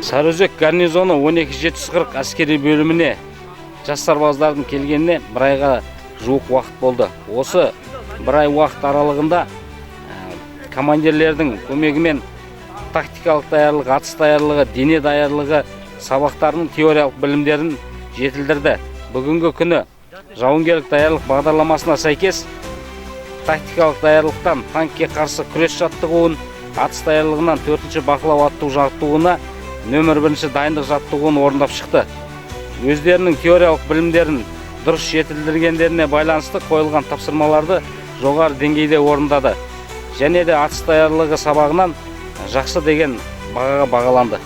Сарыөзек гарнизоны 12740 әскери бөліміне жас сарбаздардың келгеніне бір айға жуық уақыт болды. Осы бір ай уақыт аралығында командирлердің көмегімен тактикалық даярлық, атыс даярлығы, дене даярлығы сабақтарының теориялық білімдерін жетілдірді. Бүгінгі күні жауынгерлік даярлық бағдарламасына сәйкес тактикалық даярлықтан танкке қарсы күрес жаттығуын, атыс даярлығынан 4-ші бақылау ату жаттығуына, нөмір 1-ші дайындық жаттығуын орындап шықты. Өздерінің теориялық білімдерін дұрыс жетілдіргендеріне байланысты қойылған тапсырмаларды жоғары деңгейде орындады. Және де атыс даярлығы сабағынан жақсы деген бағаға бағаланды.